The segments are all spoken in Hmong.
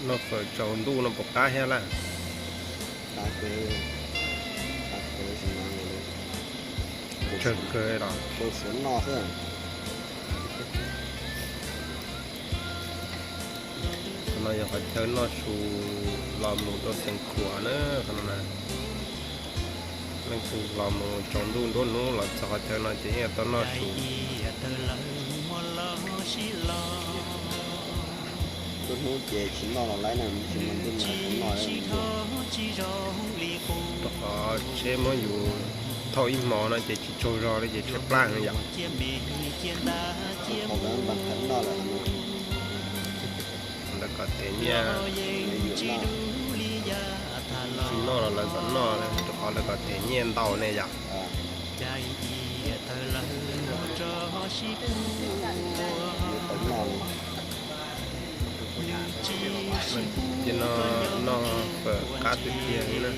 Noj fawm tsaus ntuj no puas qab thiab lawm? Tsawg kawg los. Qhov no yog qhov chaw noj su los mus rau Xeev Khuam na, qhov no na. Leej twg los mus tsaus ntuj nruab hnub los txog qhov chaw no ces yeej tau noj su. Nruab hnub ces tsis noj los lawm na, tsis muaj ntuj mas tau noj. Rau qhov tsheb muab yus thauj ib hmo no ces tsis tsaug zog li ces tsheb plab heev yom. Lawv kom them nyiaj, tsis noj los lawv kom noj, rau qhov lawv kom them nyiaj ntau ne yom. Ces no noj fawm qab tiag tiag li na.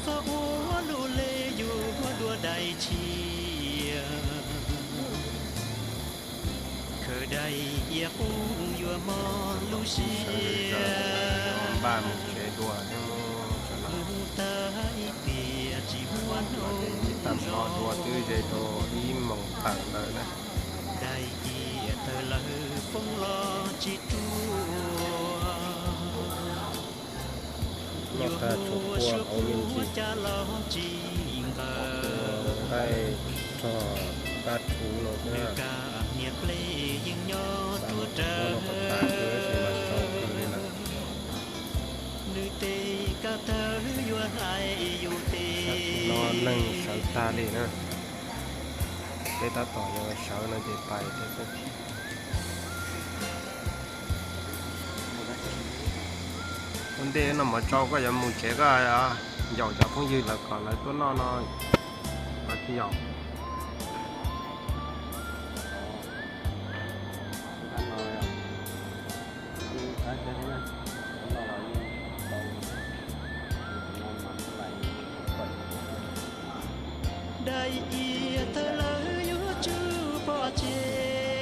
Txhob ua lus le yus dua dais tshiab, khaws dais cia qub yuav mob lub siab. Npaj mus tsev dua thiab mus. Mus tag ib tiam tsis muaj hnub tag hmo dua twb ze rau ib moos tawm ntawd na. Dais cia tawg lawm poob los tsis ruam. Noj tag tshuav kua hauv me ntsis, nqaij rog dab rhuv no thiab. Xav mus ua noj qhov tas kawg tab sis mas tsaus kawg li lawm. Sab tim no neeg sawv tag li na. Peb tab tom yuav sawv no ces pais thiab xwb. Ua ntej noj mov tsau koj yuav mus tsev koj yaum cov phooj ywg lawv kom lawv tuaj noj no los tsis yaum.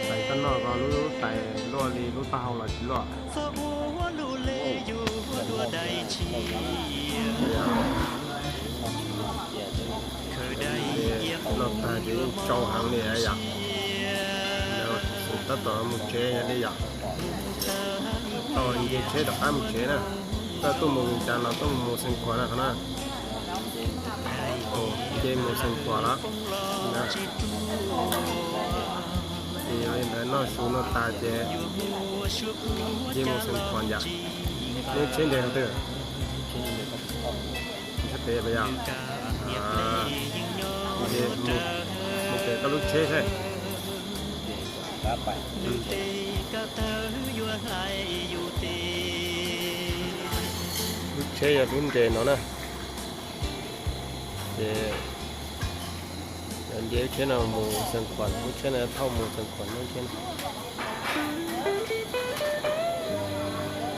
Tais koj noj ko lub tais luaj li lub taub hau los tsis luaj. Noj tag ces yeej tsau heev li yom. Tab tom mus tsev yog li yom. Tau nce tsheb rov qab mus tsev na. Koj tuaj mus Vias Cas los tuaj mus Xeev Khuam na qhov na. Nce mus Xeev Khuam lawm. Ces yog li ntawd noj su noj tas ces nce mus Xeev Khuam yom. Lub tsheb nres qhov twg? Ntshe pem los yog. Mus pem koj lub tsheb saib. Lub tsheb yog lub nres no na. Ces nce lub tsheb no mus Xeev Khuam, lub tsheb no thauj mus Xeev Khuam lub tsheb no.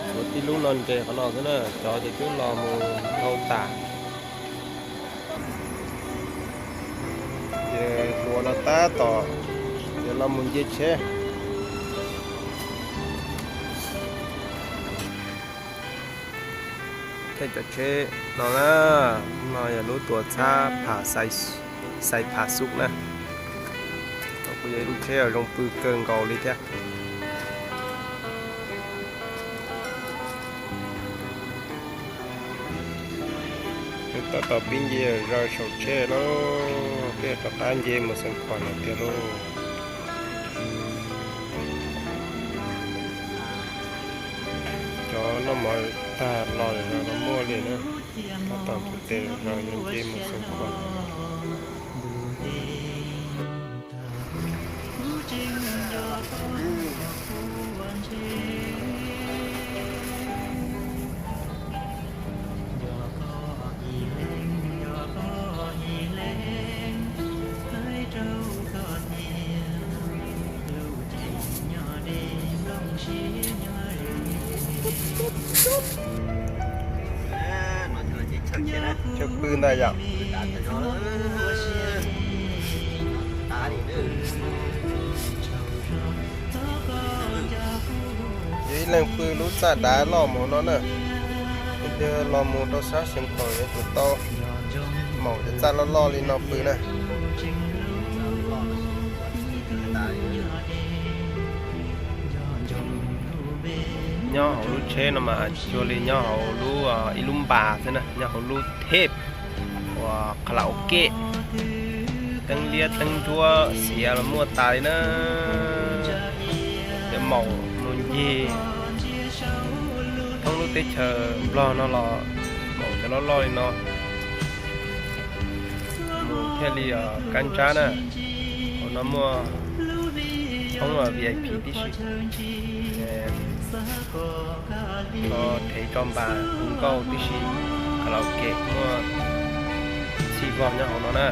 Tshuav tib lub no nres qhov no xwb na, cov ces twb los mus dhau tas. Ces hluas no tab tom yuav los mus nce tsheb. Tej cov tsheb no na, no yog lub tuam txhab Pham Xais, Xais Pham Xub na. Kuj yog ib lub tsheb zoo pw kawg nkaus li thiab. Tab tom pib nce zaws saum tsheb lauj, peb rov qab nce mus Xeev Khuam lawm tiag lauj. Cov noj mov tag los lawm no muaj li na, tab tom nce zaws nce mus Xeev Khuam. Chaw pw ntag yom. Yog ib leeg pw lub txaj dav loj mus no na. Ib pliag los mus rau sab Xeev Khuam yuav tsum tau maum cov txaj loj loj li no pw na. Nyob hauv lub tsheb no mas cuag li nyob hauv lub, ib lub npas xwb na, nyob hauv lub thej uas karaoke, teeb liab teeb ntsuab xiav los muaj tas li na. Cov maum mus ncig thoob lub teb chaws Nplog no los maum cov loj loj li no mus thiaj li kab ntsab na. Hauv no muaj thoob V I P tib si, tho thev tso npas hu nkauj tib si, karaoke muaj txhij vog nyob hauv no na.